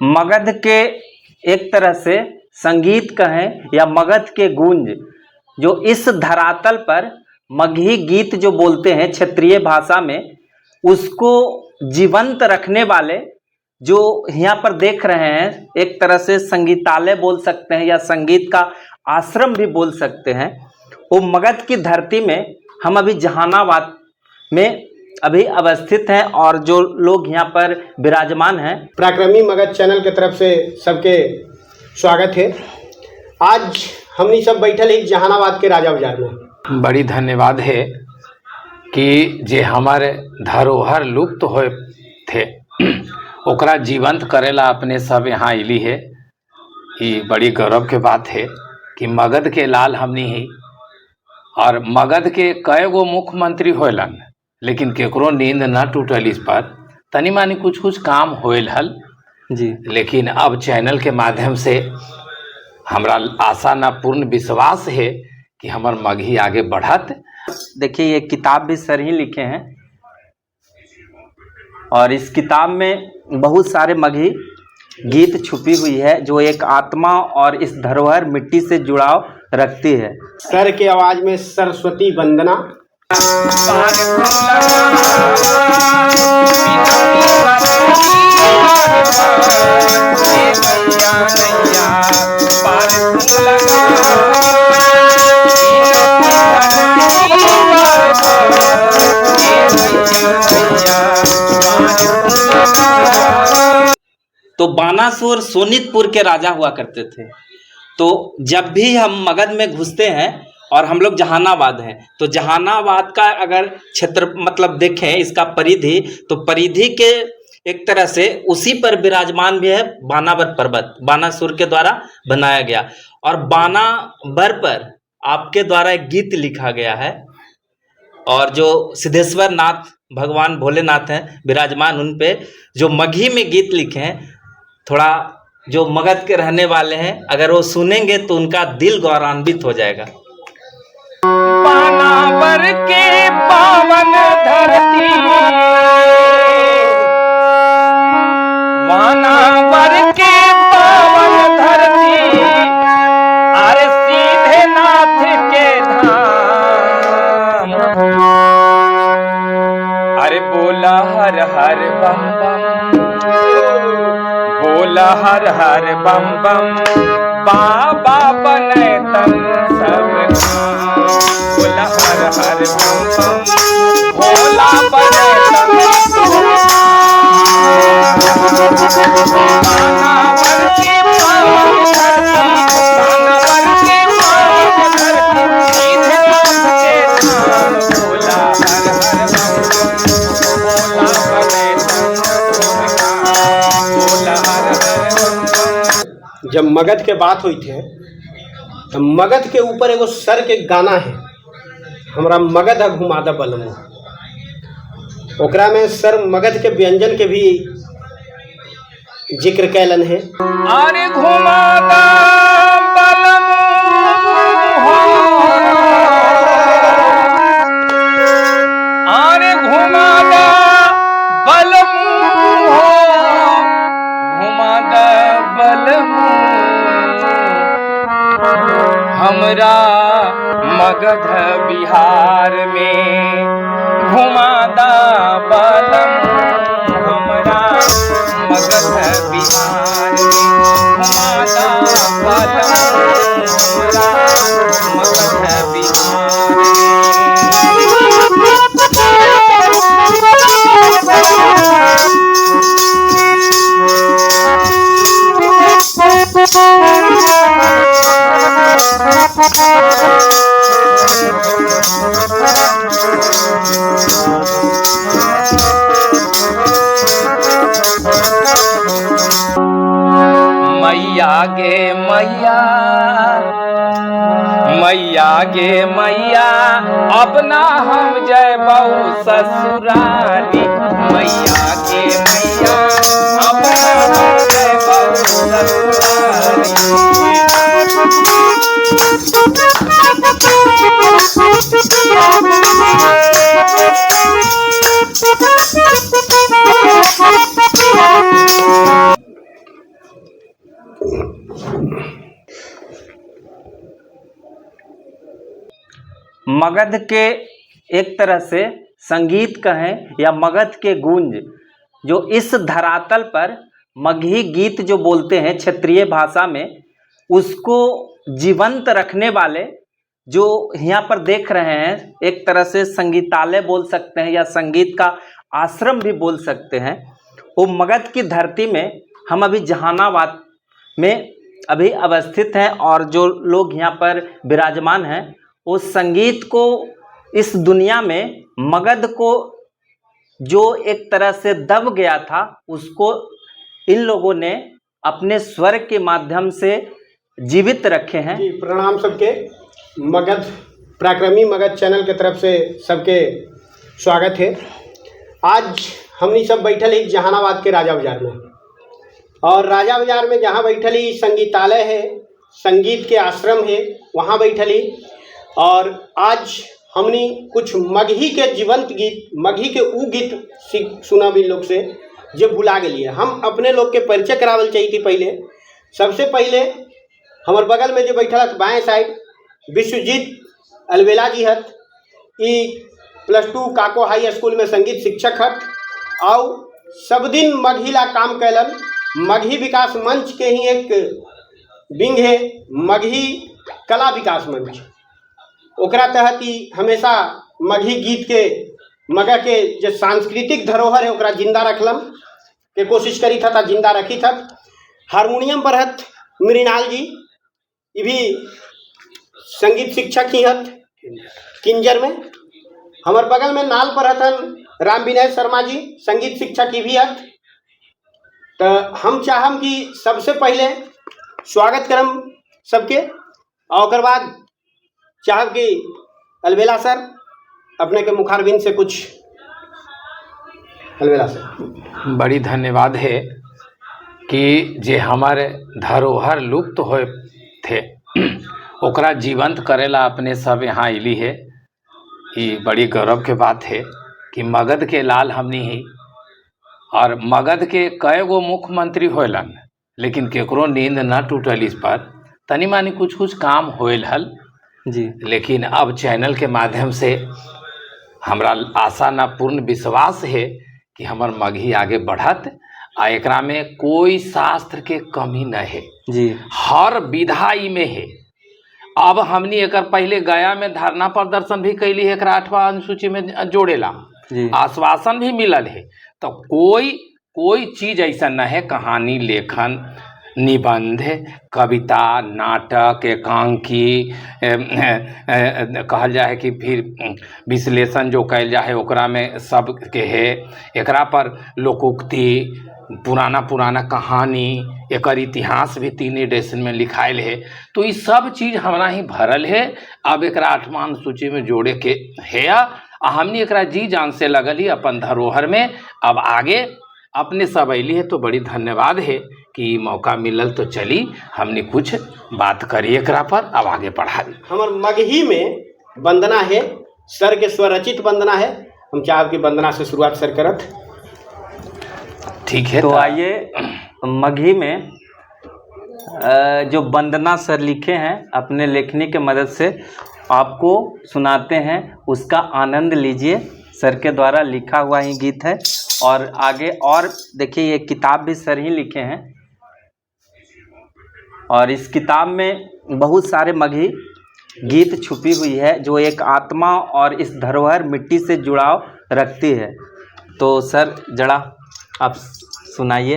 मगध के एक तरह से संगीत कहें या मगध के गूंज, जो इस धरातल पर मगही गीत जो बोलते हैं क्षेत्रीय भाषा में, उसको जीवंत रखने वाले जो यहाँ पर देख रहे हैं, एक तरह से संगीतालय बोल सकते हैं या संगीत का आश्रम भी बोल सकते हैं। वो मगध की धरती में हम अभी जहानाबाद में अभी अवस्थित हैं और जो लोग यहाँ पर विराजमान हैं। पराक्रमी मगध चैनल के तरफ से सबके स्वागत है। आज हमनी सब बैठल ही जहानाबाद के राजा बाजार में। बड़ी धन्यवाद है कि जे हमारे धरोहर लुप्त होए थे ओकरा जीवंत करेला अपने सब यहाँ अली है। ये बड़ी गौरव के बात है कि मगध के लाल हमनी ही और मगध के कई गो मुख्यमंत्री होलन, लेकिन केकरो नींद न टूटल इस पर। तनी मानी कुछ कुछ काम होल हल जी, लेकिन अब चैनल के माध्यम से हमरा आशा ना पूर्ण विश्वास है कि हमर मगही आगे बढ़त। देखिए ये किताब भी सर ही लिखे हैं और इस किताब में बहुत सारे मगही गीत छुपी हुई है जो एक आत्मा और इस धरोहर मिट्टी से जुड़ाव रखती है। सर के आवाज में सरस्वती वंदना। तो बानासुर सोनितपुर के राजा हुआ करते थे। तो जब भी हम मगध में घुसते हैं और हम लोग जहानाबाद हैं, तो जहानाबाद का अगर क्षेत्र मतलब देखें इसका परिधि, तो परिधि के एक तरह से उसी पर विराजमान भी है बानावर पर्वत, बानासुर के द्वारा बनाया गया। और बानावर पर आपके द्वारा एक गीत लिखा गया है और जो सिद्धेश्वर नाथ भगवान भोलेनाथ हैं विराजमान, उन पे जो मगही में गीत लिखे हैं, थोड़ा जो मगध के रहने वाले हैं अगर वो सुनेंगे तो उनका दिल गौरवान्वित हो जाएगा। बानावर के पावन धरती, बानावर के पावन धरती, अरे सीधे नाथ के धाम, अरे बोला हर हर बम बम, बोला हर हर बम बम, बाबा बने तन सब काम। बोला हर हर बम बम, भोला बने तन सब काम। बानावर के पावन धरती, बानावर के पावन धरती, सीधे नाथ के धाम। बोला हर हर बम बम, भोला बने तन सब काम। बोला हर हर बम बम। जब मगध के बात हुई थे तो मगध के ऊपर एगो सर के गाना है, हमरा मगध घुमादा बलमू। ओकरा में सर मगध के व्यंजन के भी जिक्र कैलन है। अरे घुमादा बलमू हो, अरे घुमादा बलमू हो, घुमादा बलमू, हमरा मगध बिहार में घुमादा बलमू, हमरा मगध बिहार में घुमादा बलमू, हमरा मगध बिहार में। मैया गे मैया, मैया गे मैया, अपना हम जय बहु ससुरारी। मैया गे मैया, अपना हम जय बहु ससुरारी। मगध के एक तरह से संगीत कहें या मगध के गूंज, जो इस धरातल पर मगही गीत जो बोलते हैं क्षेत्रीय भाषा में, उसको जीवंत रखने वाले जो यहाँ पर देख रहे हैं, एक तरह से संगीतालय बोल सकते हैं या संगीत का आश्रम भी बोल सकते हैं, वो मगध की धरती में हम अभी जहानाबाद में अभी अवस्थित हैं। और जो लोग यहाँ पर विराजमान हैं वो संगीत को इस दुनिया में मगध को जो एक तरह से दब गया था उसको इन लोगों ने अपने स्वर के माध्यम से जीवित रखे हैं। जी प्रणाम सबके। मगध पराक्रमी मगध चैनल के तरफ से सबके स्वागत है। आज हमनी सब बैठल ही जहानाबाद के राजा बाजार में, और राजा बाजार में जहाँ बैठल ही संगीतालय है, संगीत के आश्रम है, वहाँ बैठल ही। और आज हमनी कुछ मगही के जीवंत गीत, मगही के ऊ गीत सुना भी लोग से जो भुला गए। हम अपने लोग के परिचय करावल चाहिए थी पहले। सबसे पहले हमार बगल में जो बैठल हत बाएं साइड विश्वजीत अलवेला जी हत, ई +2 काको हाई स्कूल में संगीत शिक्षक हत और सब दिन मगही ला काम कैलन। मगही विकास मंच के ही एक विंग है मगही कला विकास मंच, ओकरा तहत ही हमेशा मगही गीत के, मगह के जो सांस्कृतिक धरोहर है ओकरा जिंदा रखलम के कोशिश करी था, जिंदा रखी था। हारमोनियम पर हत मृणाल जी, ये भी संगीत शिक्षक ही हत किंजर में। हमार बगल में नाल पर हतन राम विनय शर्मा जी, संगीत शिक्षक ही भी हत। तो हम चाहम कि सबसे पहले स्वागत करम सबके, और ओकर बाद चाहब कि अलवेला सर अपने के मुखारबिंद से कुछ। अलवेला सर, बड़ी धन्यवाद है कि जे हमारे धरोहर लुप्त होए थे ओकरा जीवंत करेला अपने सब यहाँ अली है। ये बड़ी गौरव के बात है कि मगध के लाल हमनी ही, और मगध के कई गो मुख्यमंत्री होलन लेकिन केकरो नींद न टूटल इस पर, तनी मानी कुछ कुछ काम होल हल जी। लेकिन अब चैनल के माध्यम से हमरा आशा ना पूर्ण विश्वास है कि हमर मगही आगे बढ़त, आ एकरा में कोई शास्त्र के कमी न है जी, हर विधा ई में है। अब हमनी एकर पहले गया में धरना प्रदर्शन भी कैली है, एकरा 8वां अनुसूची में जोड़ेला जी, आश्वासन भी मिलल है। तो कोई कोई चीज ऐसा न है, कहानी लेखन, निबंध, कविता, नाटक, एकांकी कहल जाए है कि फिर विश्लेषण जो कल जाए है ओकरा में सब के है। एकरा पर लोकोक्ति, पुराना पुराना कहानी, एकर इतिहास भी 3 एडिशन में लिखायल है। तो ये सब चीज़ हमरा ही भरल है। अब एकरा 8वां अनुसूची में जोड़े के है, आ हमनी एकरा जी जान से लगल ही अपन धरोहर में। अब आगे अपने सब अली है तो बड़ी धन्यवाद है कि मौका मिलल तो चली हमने कुछ बात करी एकरा पर, अब आगे बढ़ावी। हमार मगही में वंदना है, सर के स्वरचित वंदना है। हम चाहब कि वंदना से शुरुआत सर करत। ठीक है, तो आइए मगही में जो वंदना सर लिखे हैं अपने लेखनी के मदद से आपको सुनाते हैं, उसका आनंद लीजिए। सर के द्वारा लिखा हुआ ही गीत है। और आगे और देखिए ये किताब भी सर ही लिखे हैं, और इस किताब में बहुत सारे मगही गीत छुपी हुई है जो एक आत्मा और इस धरोहर मिट्टी से जुड़ाव रखती है। तो सर जरा आप सुनाइए।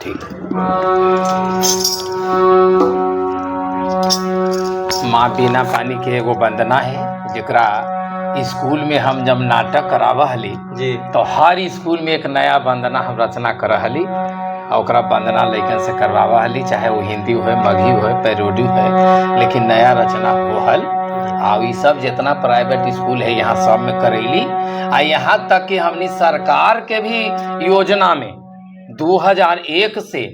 ठीक। माँ बिना पानी के एगो वंदना है जेकरा स्कूल में हम जब नाटक करावा हली जी, तो हर स्कूल में एक नया वंदना हम रचना कर हली और ओकरा वंदना लैकन से करवावा हली, चाहे वो हिंदी हो, मगही हो, पैरोडी हो, लेकिन नया रचना हो हल। और ये सब जितना प्राइवेट स्कूल है यहाँ सब में करेली। आ यहाँ तक कि हमनी सरकार के भी योजना में 2001 से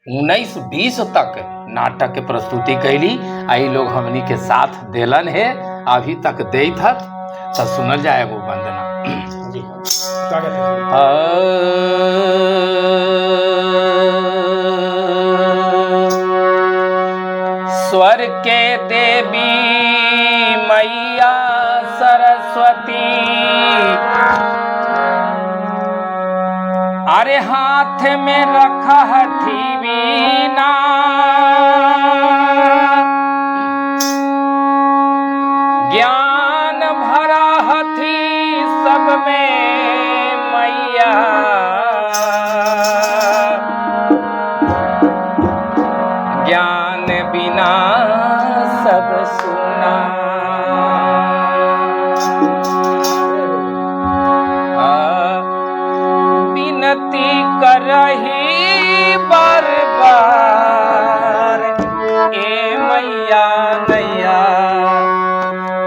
19-20 तक नाटक के प्रस्तुति कैली। आ ई लोग हमनी के साथ देलन है, अभी तक देत हत। तो सुनल जाए वो वंदना। जी, स्वागत है। स्वर के देवी मैया सरस्वती, अरे हाथ में रखा हथी वीणा, ज्ञान भरा हथी सब में मैया, ज्ञान बिना सब सुना। विनती करही बार बार, ए मैया नैया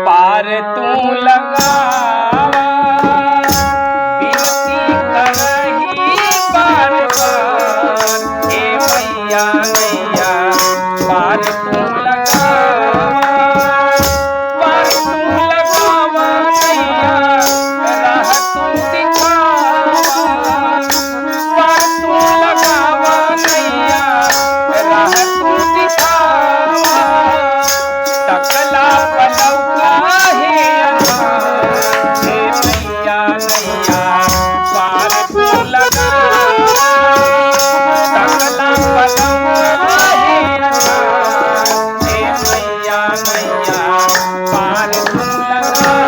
पार तू लगावा। विनती करही बार बार, ए मैया नैया पार तू लगावा। पार तू लगावा नैया, राह तू दिखावा। पार तू लगावा नैया, राह तू दिखावा। टकला पलौका हे अनार, हे मैया नैया पार तू लगावा। टकला पलौका हे अनार, हे मैया नैया पार तू लगावा।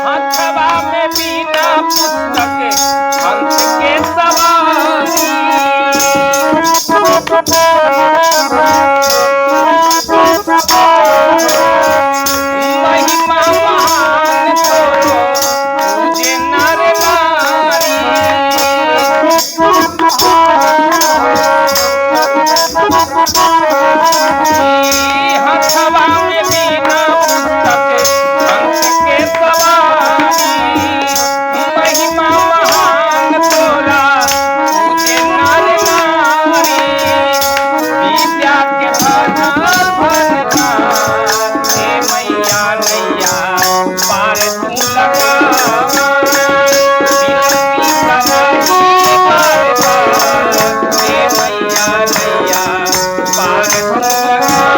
हथवा में बिना पुस्तक हंस के सवारी, महिमा महान तोरो पूजे नर नारी। हथवा में बिना पुस्तक हंस के सवारी, महिमा महान तोरा पूजे नर नारी। विद्या के भंडार भंडार, हे मैया नैया पार तू लगावा। विनती करही बार बार, हे मैया नैया पार तू लगावा।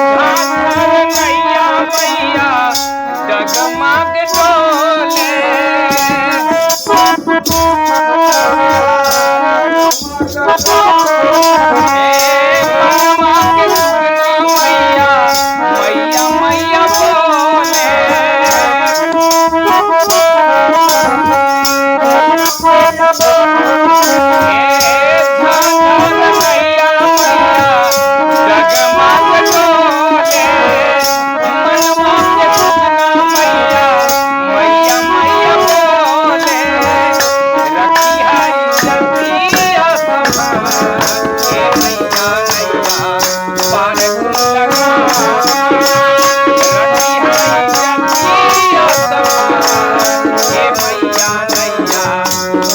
झांझर नैया मैया डगमग डोले, हे मनवा के सुगना मैया मैया मैया बोले। हे झांझर नैया मैया डगमग डोले, मनवा के सुगना मैया मैया मैया बोले। रखी हरी जतिया समान, हे मैया नैया पार तू लगावा। रखी हरी जतिया समान, हे मैया नैया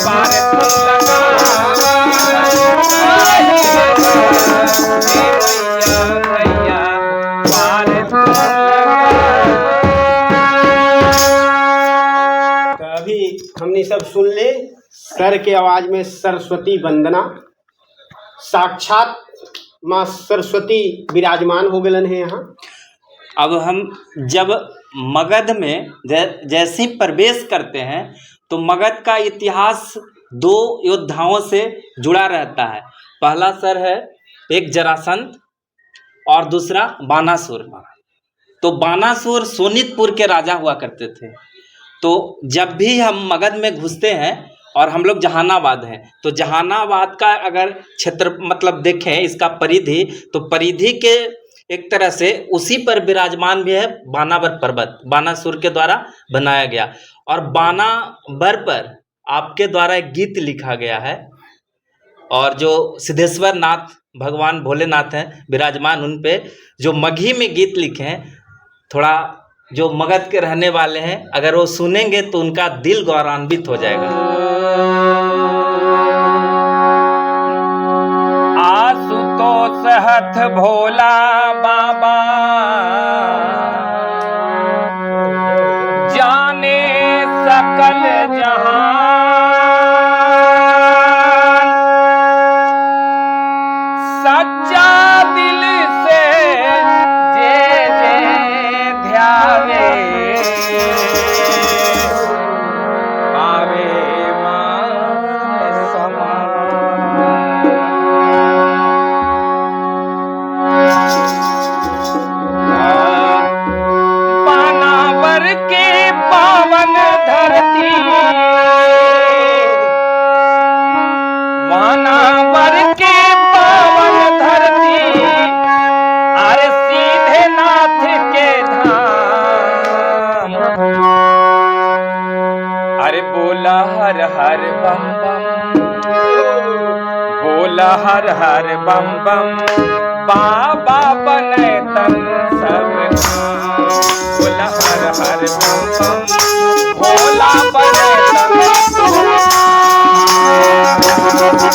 पार तू लगावा। हे मैया नैया पार तू लगावा। तो अभी हमने सब सुन ले सर के आवाज में सरस्वती वंदना। साक्षात माँ सरस्वती विराजमान हो गलन है यहाँ। अब हम जब मगध में जैसे ही प्रवेश करते हैं तो मगध का इतिहास दो योद्धाओं से जुड़ा रहता है। पहला सर है एक जरासंध और दूसरा बाणासुर। तो बाणासुर सोनितपुर के राजा हुआ करते थे। तो जब भी हम मगध में घुसते हैं और हम लोग जहानाबाद हैं, तो जहानाबाद का अगर क्षेत्र मतलब देखें इसका परिधि, तो परिधि के एक तरह से उसी पर विराजमान भी है बानावर पर्वत, बाणासुर के द्वारा बनाया गया। और बानावर पर आपके द्वारा एक गीत लिखा गया है और जो सिद्धेश्वर नाथ भगवान भोलेनाथ हैं विराजमान, उन पे जो मगही में गीत लिखे हैं, थोड़ा जो मगध के रहने वाले हैं अगर वो सुनेंगे तो उनका दिल गौरवान्वित हो जाएगा। आशुतोष हथ भोला बाबा जाने सकल जहान, सच्चा दिल से जे जे ध्यावे पावे मान समान। पानावर के पावन धरती, पानावर के पावन धरती, अरे सीधे नाथ के धाम, अरे बोला हर हर बम बम, बोला हर हर बम बम, बाबा बने तन सब काम। बोला हर हर बम बम, भोला बने तन सब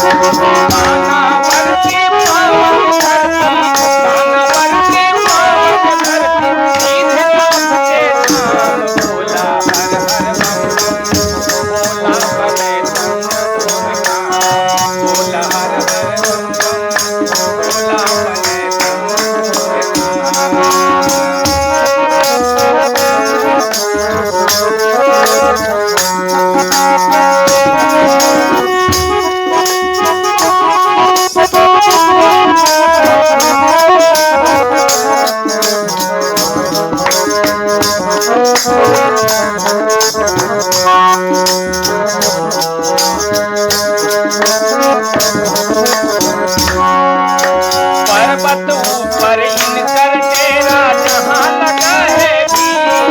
काम। बानावर के पावन धरती, बानावर के पावन धरती, सीधे नाथ के धाम। बोला हर हर बम बम, भोला बने तन सब काम। बोला हर हर बम बम, भोला बने तन सब काम। पर्वत ऊपर इनकर डेरा जहाँ लगा है बीर।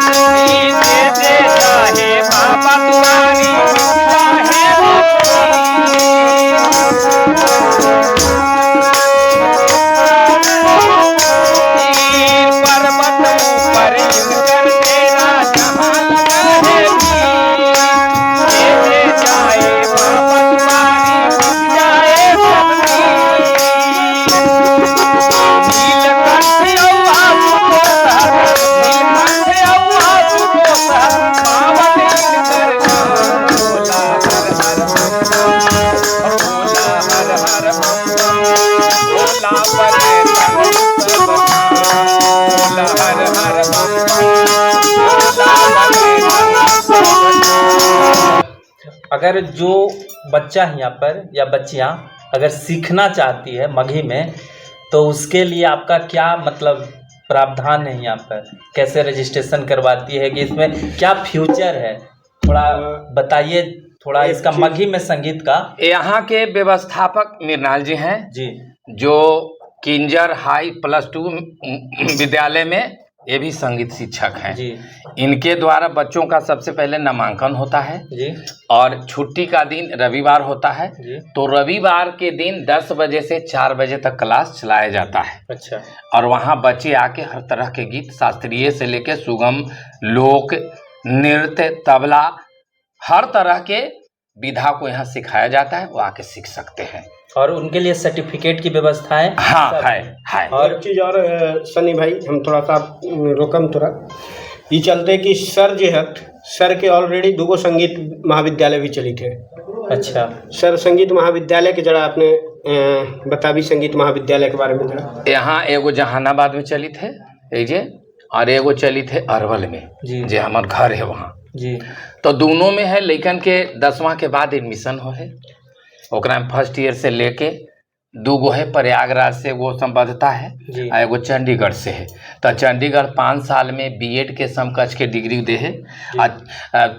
जे जे चाहे बाबा दुआरी चाहे वीर। पर्वत ऊपर इनकर डेरा जहाँ लगा है बीर। जे जे जाए बाबा दुआरी जाए सब वीर। नीलकंठ आशुतोष, नीलकंठ आशुतोष, पावन इनकर नाम। भोला हर हर बम बम, भोला हर हर बम बम, भोला बने तन सब काम। भोला हर हर बम बम, भोला बने तन सब काम। अगर जो बच्चा यहाँ पर या बच्चियाँ अगर सीखना चाहती है मगही में, तो उसके लिए आपका क्या मतलब प्रावधान है यहाँ पर? कैसे रजिस्ट्रेशन करवाती है, कि इसमें क्या फ्यूचर है, थोड़ा बताइए थोड़ा इसका मगही में संगीत का। यहाँ के व्यवस्थापक मृणाल जी हैं जी जो किंजर हाई +2 विद्यालय में ये भी संगीत शिक्षक हैं। जी इनके द्वारा बच्चों का सबसे पहले नामांकन होता है जी और छुट्टी का दिन रविवार होता है, जी तो रविवार के दिन 10 बजे से 4 बजे तक क्लास चलाया जाता है। अच्छा। और वहाँ बच्चे आके हर तरह के गीत, शास्त्रीय से लेके सुगम, लोक नृत्य, तबला, हर तरह के विधा को यहाँ सिखाया जाता है, वो आके सीख सकते हैं। और उनके लिए सर्टिफिकेट की व्यवस्था है? हाँ सब। है है। और एक चीज़ और सनी भाई, हम थोड़ा सा रोकम थोड़ा ये चलते कि सर जे हथ सर के ऑलरेडी दूगो संगीत महाविद्यालय भी चली थे। अच्छा सर संगीत महाविद्यालय के जरा आपने बताबी संगीत महाविद्यालय के बारे में जरा। यहाँ एगो जहानाबाद में चली थे जे, और एगो चली थे अरवल में जी। जे हमार घर है वहाँ। जी। तो दोनों में है लइकन के 10वां के बाद एडमिशन हो है। ओकरा में फर्स्ट ईयर से लेके दूगो है, प्रयागराज से वो संबद्धता है जी। आ एगो चंडीगढ़ से है। तो चंडीगढ़ 5 साल में बीएड के समकक्ष के डिग्री दे है, आ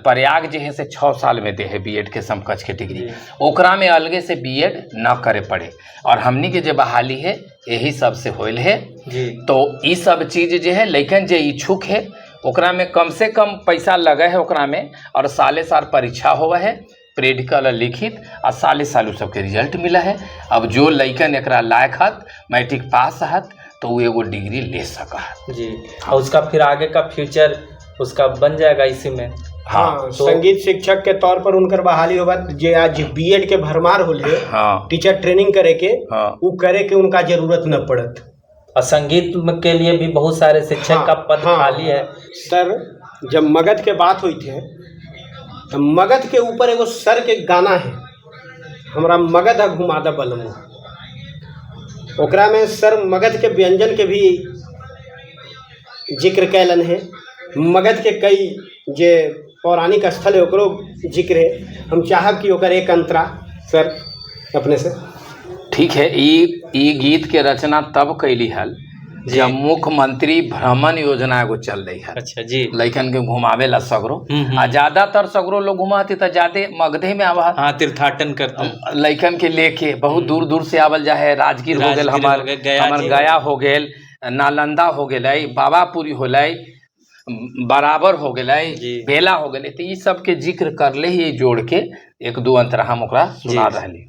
प्रयाग जे है से 6 साल में दे है बीएड के समकक्ष के डिग्री। ओकरा में अलगे से बीएड न करे पड़े। और हमनी के जे बहाली है यही सब से होल है। जी। तो ई सब चीज जे है लेकिन जे इच्छुक है ओकरा में कम से कम पैसा लगे है ओकरा में, और साले साल परीक्षा होवे है प्रैक्टिकल और लिखित, आ साले साल उ सबके रिजल्ट मिला है। अब जो लइकन एकरा लायक हत, मैट्रिक पास हत, तो वो एगो डिग्री ले सका है। जी। और उसका फिर आगे का फ्यूचर उसका बन जाएगा इसी में। हाँ, तो- संगीत शिक्षक के तौर पर उनकर बहाली होगा। जे आज बीएड के भरमार होले हाँ। टीचर ट्रेनिंग करे के, हाँ। उ करे के उनका जरूरत न पड़त। और संगीत के लिए भी बहुत सारे शिक्षक हाँ, का पद हाँ। खाली है। सर जब मगध के बात हुई थे तो मगध के ऊपर एगो सर के गाना है, हमरा मगध घुमादा बलमू। ओकरा में सर मगध के व्यंजन के भी जिक्र कैलन है, मगध के कई जे पौराणिक स्थल है ओकरो जिक्र है। हम चाहब कि ओकर एक अंतरा सर अपने से। ठीक है। ई ई गीत के रचना तब कैली हल जब मुख्यमंत्री भ्रमण योजना एगो चल रही है। अच्छा जी। लइकन के घुमावे ला सगरो, आ ज्यादातर सगरो लोग घुमाती तो ज्यादा मगधे में आवा। हाँ, तीर्थाटन करते हैं लइकन के लेके बहुत दूर दूर से आवल जाए है। राजगीर हो गेल, राजगीर हमार हो गेल, गया हमार जी। गया हो गेल, नालंदा हो गेलै, बाबापुरी होलै, बराबर हो गेलै, जी। बेला हो गेलै। तो ई सब के जिक्र करले ही जोड़ के एक दू अंतरा हम ओकरा सुना जी। रहली।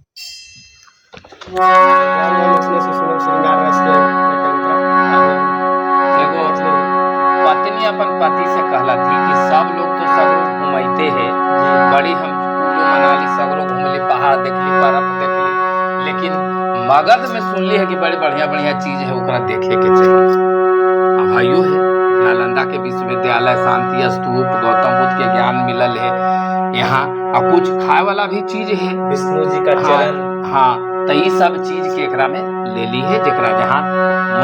अपने से सुनब श्रृंगार रस के एक अंतरा। एगो पत्नी अपन पति से कहला थी कि सब लोग तो सगरो घुमैते हैं, बड़ी हम कुल्लू मनाली सगरो घूमली, पहाड़ देखली, बर्फ देखली, लेकिन मगध में सुनली है कि बड़ी बढ़िया बढ़िया चीज है, ओकरा देखे के चाहिए। अब भाइयों है नालंदा के विश्वविद्यालय, शांति स्तूप, गौतम बुद्ध के ज्ञान मिलल है यहाँ, और कुछ खाए वाला भी चीज है, विष्णु जी का चरण। हाँ, तो ये सब चीज के एकरा में ले ली है, जेकरा जहाँ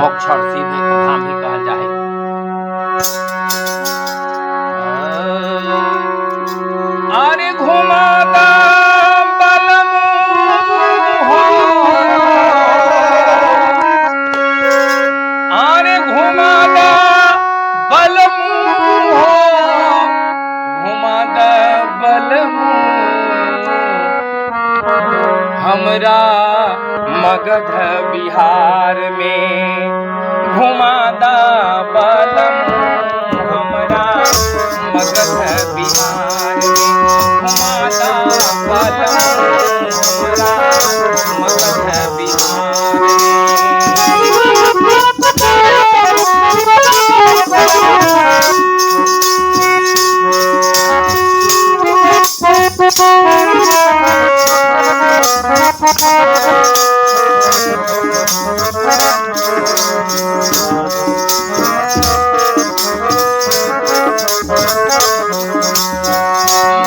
मोक्ष और सिद्ध धाम भी कहल जाए। अरे घुमादा बलमू हो, अरे घुमादा बलमू हो, घुमादा बलमू हमरा मगध बिहार में, घुमादा बलमू हमरा मगध बिहार में, घुमादा बलमू हमरा मगध बिहार में।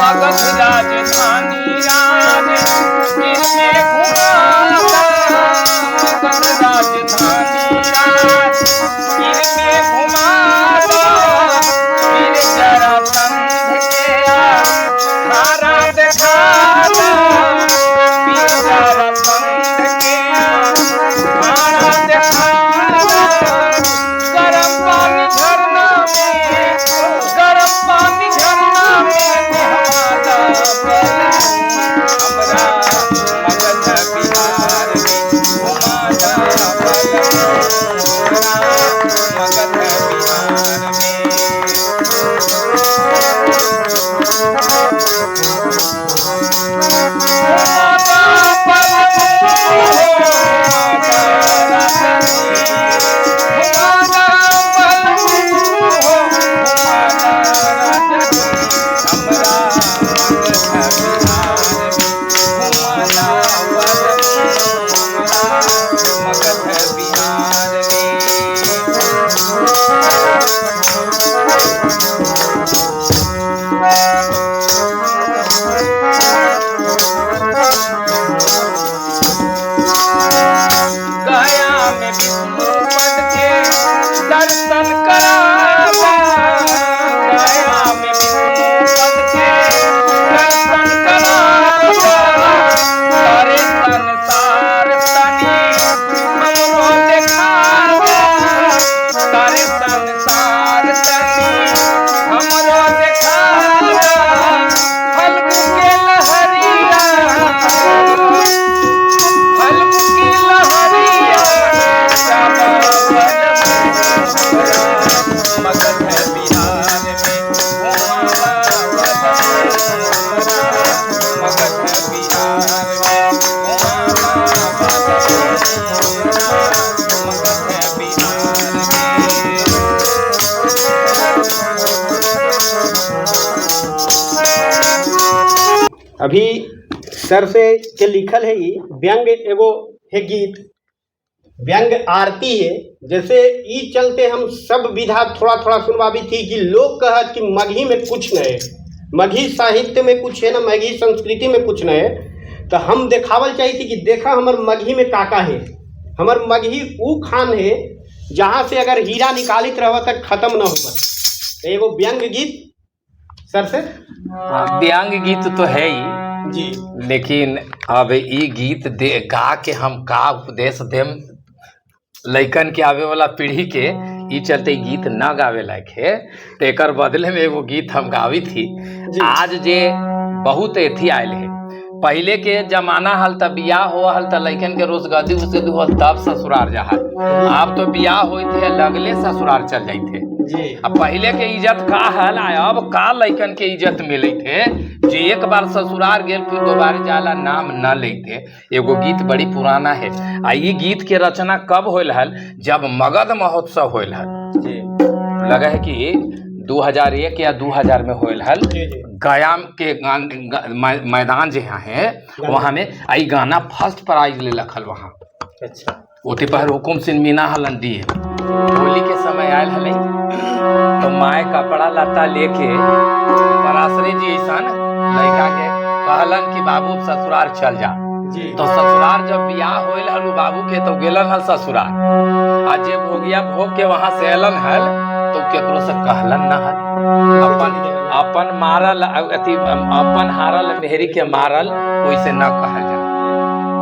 मगध राजधानी राजगीर में घुमाता, मगध राजधानी राजगीर में घुमाता, फिर जरासंध के खारा दिखाता, फिर जरासंध के खारा दिखाता, गरम पानी झरना में, गरम पानी झरना में नहाता बलमू हमरा मगध बिहार में, घुमाता बलमू हमरा मगध बिहार में। घुमाता बलमू हो, घुमाता राजनी, घुमाता बलमू हो, घुमाता राजनी, हमरा मगध बिहार में, अभी सर से के लिखल है ई व्यंग एगो है गीत, व्यंग आरती है। जैसे ई चलते हम सब विधा थोड़ा थोड़ा सुनवाबी थी कि लोग कहत कि मगही में कुछ नहीं है, मगही साहित्य में कुछ है ना, मगही संस्कृति में कुछ नहीं है। तो हम देखावल चाहिए थी कि देखा हमर मगही में काका है, हमर मगही ऊ खान है जहाँ से अगर हीरा निकालित रह तक खत्म न हो। तो एगो व्यंग गीत सर से। व्यंग गीत तो है ही जी, लेकिन अब ई गीत दे गा के हम का उपदेश देम लइकन के आवे वाला पीढ़ी के, ई चलते ई गीत ना गावे लायक है। तो एकर बदले में एगो गीत हम गावी थी। आज जे बहुत एथी आयल है, पहले के जमाना हल त बियाह हो हल त लइकन के रोजगारी उसगदी होल तब ससुराल जा हल। अब तो बियाह होइत है लगले ससुराल चल जाते। जी। अब पहले के इज्जत का हल आ अब का लइकन के इज्जत मिलत है जे एक बार ससुराल गेल फिर दोबारा जाला नाम न लेते। एगो गीत बड़ी पुराना है आ ई गीत के रचना कब होल हल, जब मगध महोत्सव होल हल। जी। लगा है कि 2001 या 2000 में होल हल। जी, जी। गया के मैदान जे यहाँ है वहाँ में आई गाना फर्स्ट प्राइज ले लखल वहाँ। अच्छा। ओते पर हुकुम सिंह मीना हलन दिए होली के समय आयल हले तो माए कपड़ा लत्ता लेके पराशरी जी ऐसा लड़का के कहलन कि बाबू ससुराल चल जा। जी। तो ससुराल जब बियाह होल हल बाबू के तो गेलन हल ससुराल, आ जे भोगिया भोग के वहां से अलन हल तो केकरो से कहलन न हल। अपन अपन मारल अथी अपन हारल मेहरी के मारल ओइसे न कहल जा,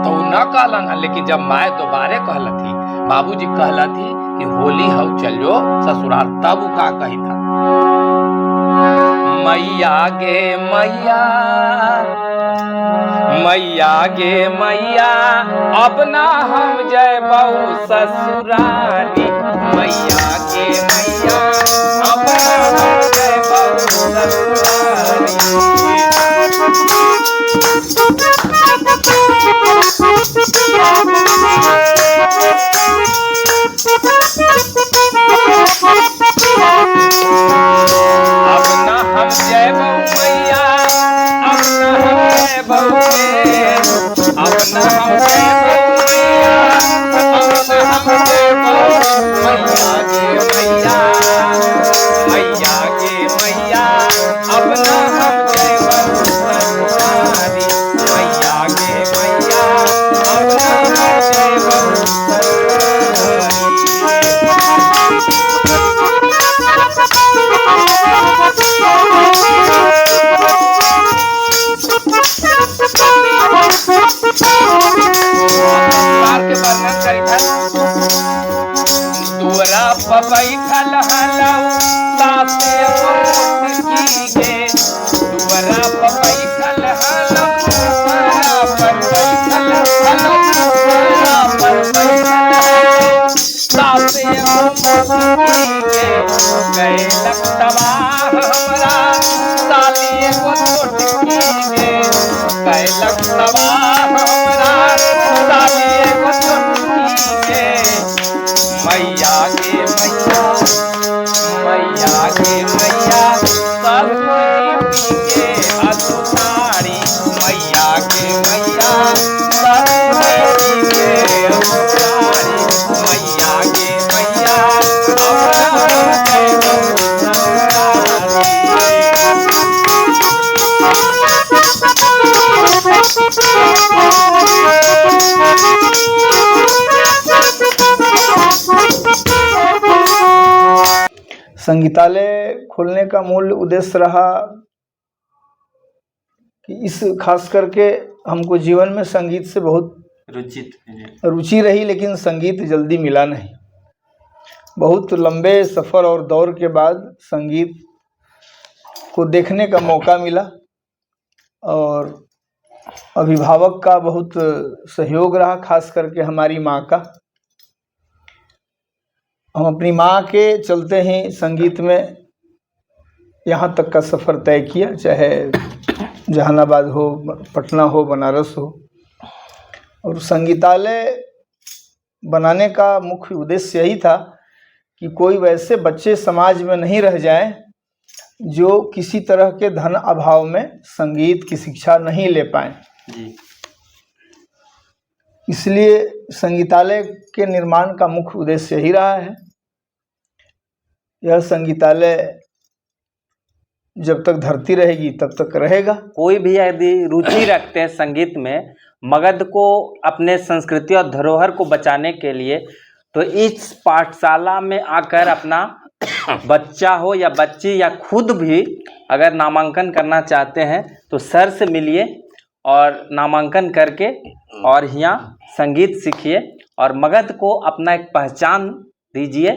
तो उ न कहलन हल। लेकिन जब माए दोबारे कहलथी, बाबूजी कहलथी कि होली हौ चलो ससुराल, तब उ का कही था, मैया गे मैया, मैया गे मैया, अपना हम जय बहु ससुराली, मैया गे मैया, अपना हम जय बहु ससुराली। अपना हम जय बहु मैया, अपना हम जय बहु, अपना हम जय बहु मैया, अपना हम जय बहु मैया गे मैया, मैया गे मैया, अपना हम जय बहु ससुराली, मैया गे मैया, अपना हम जय बहु ससुराली। ससुराल के वर्णन करी था, दुअरा पर बैठल हलौ सासे मोटकी गे, दुअरा पर बैठल हलौ, दुअरा पर बैठल हलौ, दुअरा पर बैठल हलौ सासे मोटकी गे, कैलक तबाह हमरा साली एगो छोटकी गे, कैलक तबाह हमरा साली एगो छोटकी गे, मैया गे मैया, मैया गे मैया, ससुरी के असुतारी, मैया गे मैया, ससुरी के असुतारी, मैया गे मैया, अपना हम जय बहु ससुरारी। संगीतालय खोलने का मूल उद्देश्य रहा कि इस खास करके हमको जीवन में संगीत से बहुत रुचि रही, लेकिन संगीत जल्दी मिला नहीं। बहुत लंबे सफ़र और दौर के बाद संगीत को देखने का मौका मिला और अभिभावक का बहुत सहयोग रहा, खास करके हमारी माँ का। हम अपनी माँ के चलते ही संगीत में यहाँ तक का सफ़र तय किया, चाहे जहानाबाद हो, पटना हो, बनारस हो। और संगीतालय बनाने का मुख्य उद्देश्य यही था कि कोई वैसे बच्चे समाज में नहीं रह जाएं जो किसी तरह के धन अभाव में संगीत की शिक्षा नहीं ले पाए। जी। इसलिए संगीतालय के निर्माण का मुख्य उद्देश्य यही रहा है। यह संगीतालय जब तक धरती रहेगी तब तक रहेगा। कोई भी यदि रुचि रखते हैं संगीत में, मगध को अपने संस्कृति और धरोहर को बचाने के लिए, तो इस पाठशाला में आकर अपना बच्चा हो या बच्ची या खुद भी अगर नामांकन करना चाहते हैं तो सर से मिलिए और नामांकन करके और यहाँ संगीत सीखिए और मगध को अपना एक पहचान दीजिए।